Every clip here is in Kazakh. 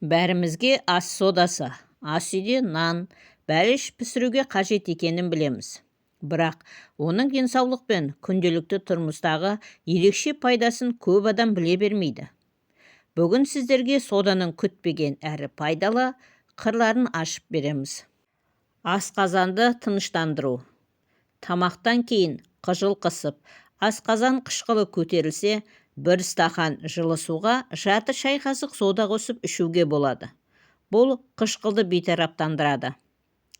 Бәрімізге ас содасы ас үйде нан, бәліш пісіруге қажет екенін білеміз. Бірақ оның денсаулық пен күнделікті тұрмыстағы ерекше пайдасын көп адам біле бермейді. Бүгін сіздерге соданың күтпеген әрі пайдалы қырларын ашып береміз. Асқазанды тыныштандыру. Тамақтан кейін қыжыл қысып, асқазан қышқылы көтерілсе, бір стақан жылы суға жарты шай қасық сода қосып ішуге болады. Бұл қышқылды бейтараптандырады.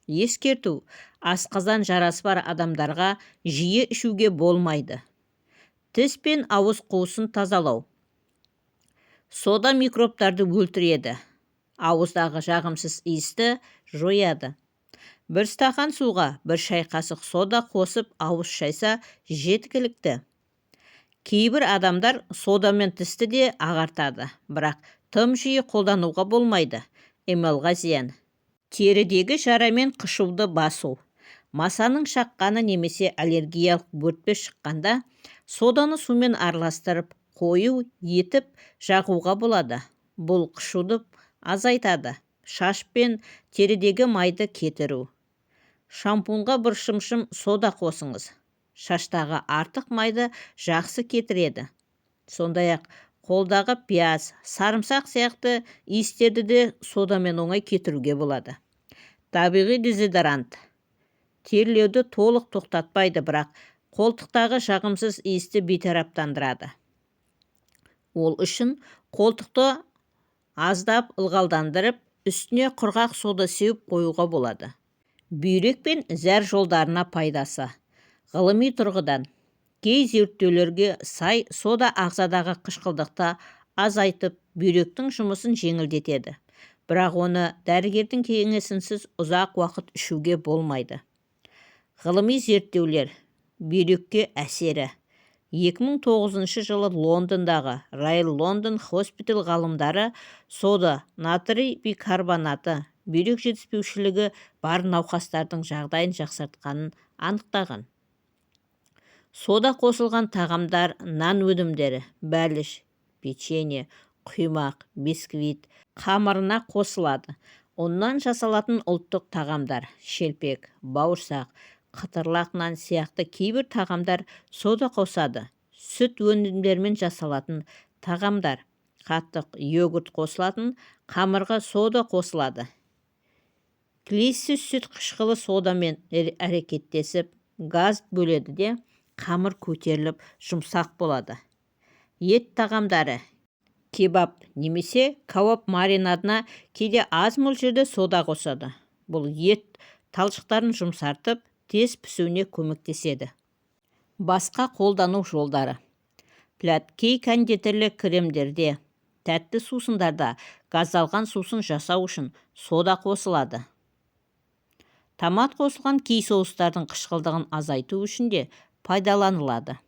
Ескерту: асқазан жарасы бар адамдарға жиі ішуге болмайды. Тіс пен ауыз қуысын тазалау. Сода микробтарды өлтіреді, ауыздағы жағымсыз иісті жояды. Бір стақан суға бір шай қасық сода қосып ауыз шайса, жеткілікті. Кейбір адамдар содамен тісті де ағартады, бірақ тым жиі қолдануға болмайды, эмальға зиян. Терідегі жара мен қышуды басу. Масаның шаққаны немесе аллергиялық бөртпе шыққанда, соданы сумен араластырып, қою етіп жағуға болады. Бұл қышуды азайтады. Шаш пен терідегі майды кетіру. Шампуньға бір шымшым сода қосыңыз, шаштағы артық майды жақсы кетіреді. Сондай-ақ қолдағы пияз, сарымсақ сияқты иістерді де содамен оңай кетіруге болады. Табиғи дезодорант. Терлеуді толық тоқтатпайды, бірақ қолтықтағы жағымсыз иісті бейтараптандырады. Ол үшін қолтықты аздап ылғалдандырып, үстіне құрғақ сода сеуіп қоюға болады. Бүйрек пен зәр жолдарына пайдасы. Ғылыми тұрғыдан: кей зерттеулерге сай, сода ағзадағы қышқылдықты азайтып, бүйректің жұмысын жеңілдетеді. Бірақ оны дәрігердің кеңесінсіз ұзақ уақыт ішуге болмайды. Ғылыми зерттеулер. Бүйрекке әсері. 2009 жылы Лондондағы Royal London Hospital ғалымдары сода натрий бикарбонаты бүйрек жетіспеушілігі бар науқастардың жағдайын жақсартқанын анықтаған. Сода қосылған тағамдар: нан өнімдері, бәліш, печенье, құймақ, бисквит қамырына қосылады. Ұннан жасалатын ұлттық тағамдар: шелпек, бауырсақ, қытырлақ нан сияқты кейбір тағамдар сода қосады. Сүт өнімдерімен жасалатын тағамдар: қатық, йогурт қосылатын қамырға сода қосылады. Клейсіз сүт қышқылы содамен әрекеттесіп, газ бөледі де, қамыр көтеріліп, жұмсақ болады. Ет тағамдары: кебаб немесе кәуап маринадына кейде аз мөлшерде сода қосады. Бұл ет талшықтарын жұмсартып, тез пісуіне көмектеседі. Басқа қолдану жолдары. Плят кей кондитерлік кремдерде, тәтті сусындарда газдалған сусын жасау үшін сода қосылады. Томат қосылған кей соустардың қышқылдығын азайту үшін де пайдаланылады.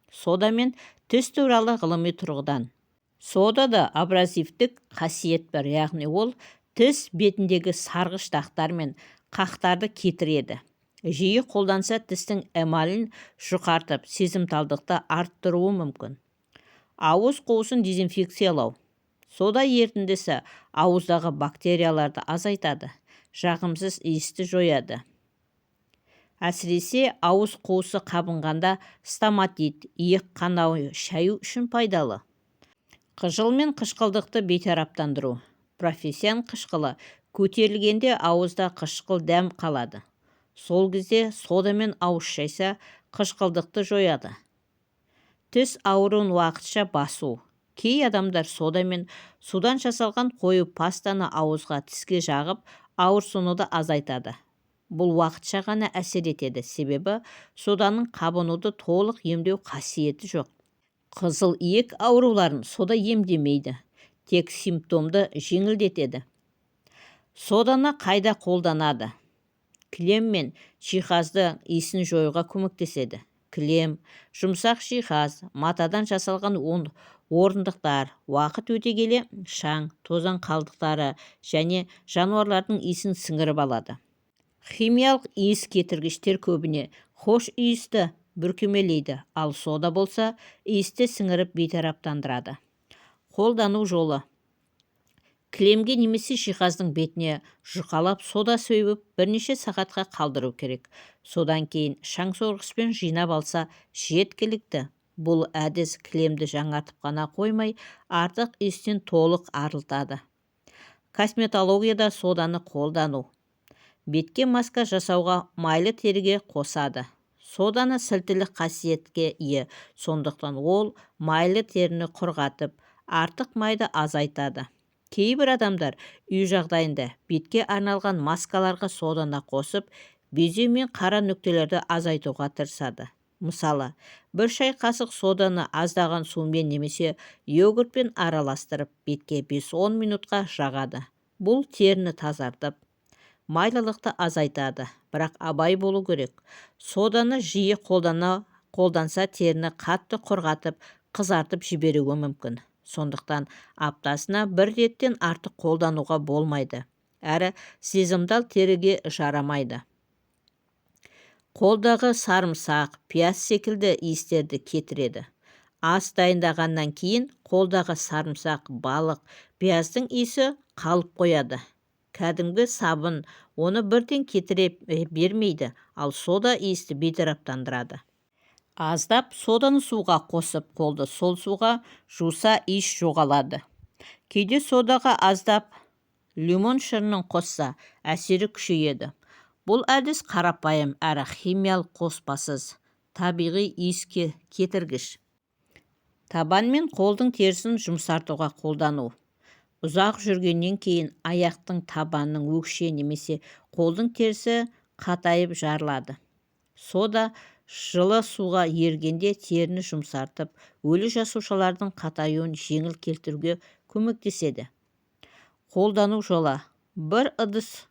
Сода мен тіс туралы. Ғылыми тұрғыдан: содада абразивтік қасиет бар, яғни ол тіс бетіндегі сарғыш дақтар мен қақтарды кетіреді. Жиі қолданса, тістің эмалін жұқартып, сезімталдықты арттыруы мүмкін. Ауыз қуысын дезинфекциялау. Сода ерітіндісі ауыздағы бактерияларды азайтады, жағымсыз иісті жояды. Әсіресе ауыз қуысы қабынғанда, стоматит, иек қанауы шаю үшін пайдалы. Қыжыл мен қышқылдықты бейтараптандыру. Професиан қышқылы көтерілгенде, ауызда қышқыл дәм қалады. Сол кезде содамен ауыз шайса, қышқылдықты жояды. Тіс ауруын уақытша басу. Кей адамдар сода мен судан жасалған қою пастаны ауызға, тіске жағып, ауырсынуды азайтады. Бұл уақытша ғана әсер етеді, себебі соданың қабынуды толық емдеу қасиеті жоқ. Қызыл иек ауруларын сода емдемейді, тек симптомды жеңілдетеді. Соданы қайда қолданады? Кілем мен жиһазды иісін жоюға көмектеседі. Кілем, жұмсақ жиһаз, матадан жасалған орындықтар уақыт өте келе шаң, тозаң қалдықтары және жануарлардың иісін сіңіріп алады. Химиялық иіс кетіргіштер көбіне хош иісті бүркемелейді, ал сода болса иісті сіңіріп, бейтараптандырады. Қолдану жолы: Кілемге немесе жиһаздың бетіне жұқалап сода сеуіп, бірнеше сағатқа қалдыру керек. Содан кейін шаңсорғышпен жинап алса жеткілікті. Бұл әдіс кілемді жаңартып қана қоймай, артық иістен толық арылтады. Косметологияда соданы қолдану. Бетке маска жасауға майлы теріге қосады. Соданы сілтілік қасиетке ие, сондықтан ол майлы теріні құрғатып, артық майды азайтады. Кейбір адамдар үй жағдайында бетке арналған маскаларға соданы қосып, безеу мен қара нүктелерді азайтуға тырысады. Мысалы, бір шай қасық соданы аздаған сумен немесе йогуртпен араластырып, бетке 5-10 минутқа жағады. Бұл теріні тазартып, майлылықты азайтады, бірақ абай болу керек. Соданы жиі қолданса теріні қатты құрғатып, қызартып жіберуі мүмкін. Сондықтан аптасына бір реттен артық қолдануға болмайды. Әрі сезімтал теріге жарамайды. Қолдағы сарымсақ, пияз секілді иістерді кетіреді. Ас дайындағаннан кейін қолдағы сарымсақ, балық, пияздың иісі қалып қояды. Кәдімгі сабын оны бірден кетіре бермейді, ал сода иісті бейтараптандырады. Аздап соданы суға қосып, қолды сол суға жуса иіс жоғалады. Кейде содаға аздап лимон шырынын қосса, әсері күшейеді. Бұл әдіс қарапайым әрі химиялық қоспасыз, табиғи иіс кетіргіш. Табан мен қолдың терісін жұмсартуға қолдану. Ұзақ жүргеннен кейін аяқтың табанының өкше немесе қолдың терісі қатайып жарылады. Сода жылы суға ергенде теріні жұмсартып, өлі жасушалардың қатаюын жеңіл келтіруге көмектеседі. Қолдану жолы: бір ыдыс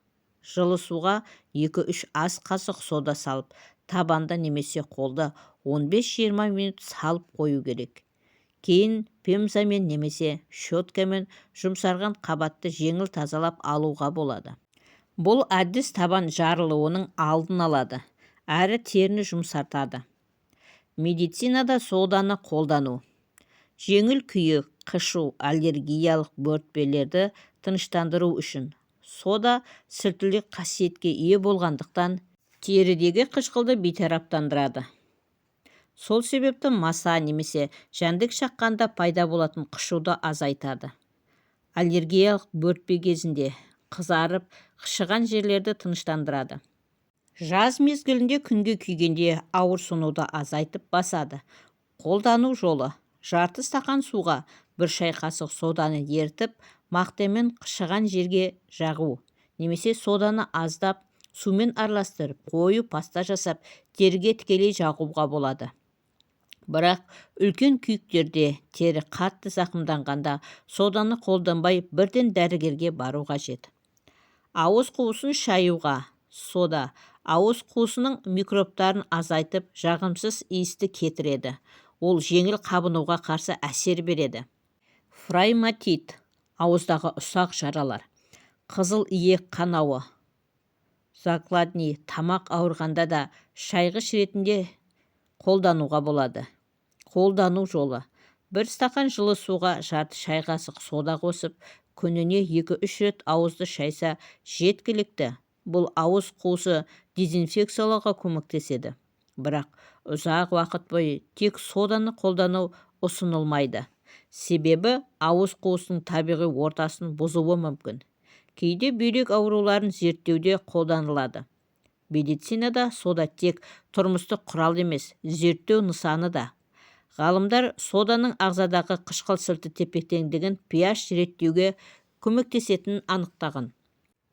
жылы суға 2-3 ас қасық сода салып, табанда немесе қолды 15-20 минут салып қою керек. Кейін пемзамен немесе щеткамен жұмсарған қабатты жеңіл тазалап алуға болады. Бұл әдіс табан жарылуының алдын алады, әрі теріні жұмсартады. Медицинада соданы қолдану. Жеңіл күйік, қышу, аллергиялық бөртпелерді тыныштандыру үшін сода сілтілік қасиетке ие болғандықтан терідегі қышқылды бейтараптандырады. Сол себепті маса немесе жәндік шаққанда пайда болатын қышуды азайтады. Аллергиялық бөртпе кезінде қызарып, қышыған жерлерді тыныштандырады. Жаз мезгілінде күнге күйгенде ауырсынуды азайтып басады. Қолдану жолы: жарты стақан суға бір шай қасық соданы ерітіп, мақтамен қышыған жерге жағу немесе соданы аздап сумен араластырып, қою паста жасап, теріге тікелей жағуға болады. Бірақ үлкен күйіктерде тері қатты зақымданғанда соданы қолданбай бірден дәрігерге бару қажет. Ауыз қуысын шаюға сода ауыз қуысының микробтарын азайтып, жағымсыз иісті кетіреді. Ол жеңіл қабынуға қарсы әсер береді. Фрайматит, ауыздағы ұсақ жаралар, қызыл иек қанауы, закладни, тамақ ауырғанда да шайғыш ретінде қолдануға болады. Қолдану жолы: бір стақан жылы суға жарты шай қасық сода қосып, күніне 2-3 рет ауызды шайса жеткілікті. Бұл ауыз қуысы дезинфекциялауға көмектеседі. Бірақ ұзақ уақыт бойы тек соданы қолдану ұсынылмайды. Себебі ауыз қуысының табиғи ортасын бұзуы мүмкін. Кейде бүйрек ауруларын зерттеуде қолданылады. Медицинада сода тек тұрмыстық құрал емес, зерттеу нысаны да. Ғалымдар соданың ағзадағы қышқыл сілті тепе-теңдігін pH реттеуге көмектесетінін анықтаған.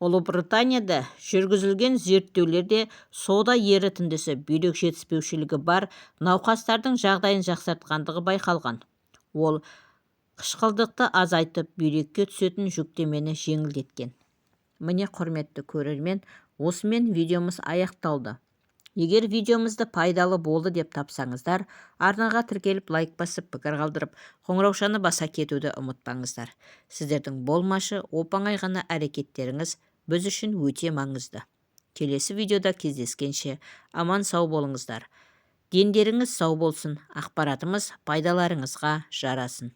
Ұлыбританияда жүргізілген зерттеулерде сода ерітіндісі бүйрек жетіспеушілігі бар науқастардың жағдайын жақсартқандығы байқалған. Ол қышқылдықты азайтып, бүйрекке түсетін жүктемені жеңілдеткен. Міне, құрметті көрермен, осымен видеомыз аяқталды. Егер видеомызды пайдалы болды деп тапсаңыздар, арнаға тіркеліп, лайк басып, пікір қалдырып, қоңыраушаны баса кетуді ұмытпаңыздар. Сіздердің болмашы, оп-оңай ғана әрекеттеріңіз біз үшін өте маңызды. Келесі видеода кездескенше аман сау болыңыздар. Дендеріңіз сау болсын, ақпаратымыз пайдаларыңызға жарасын.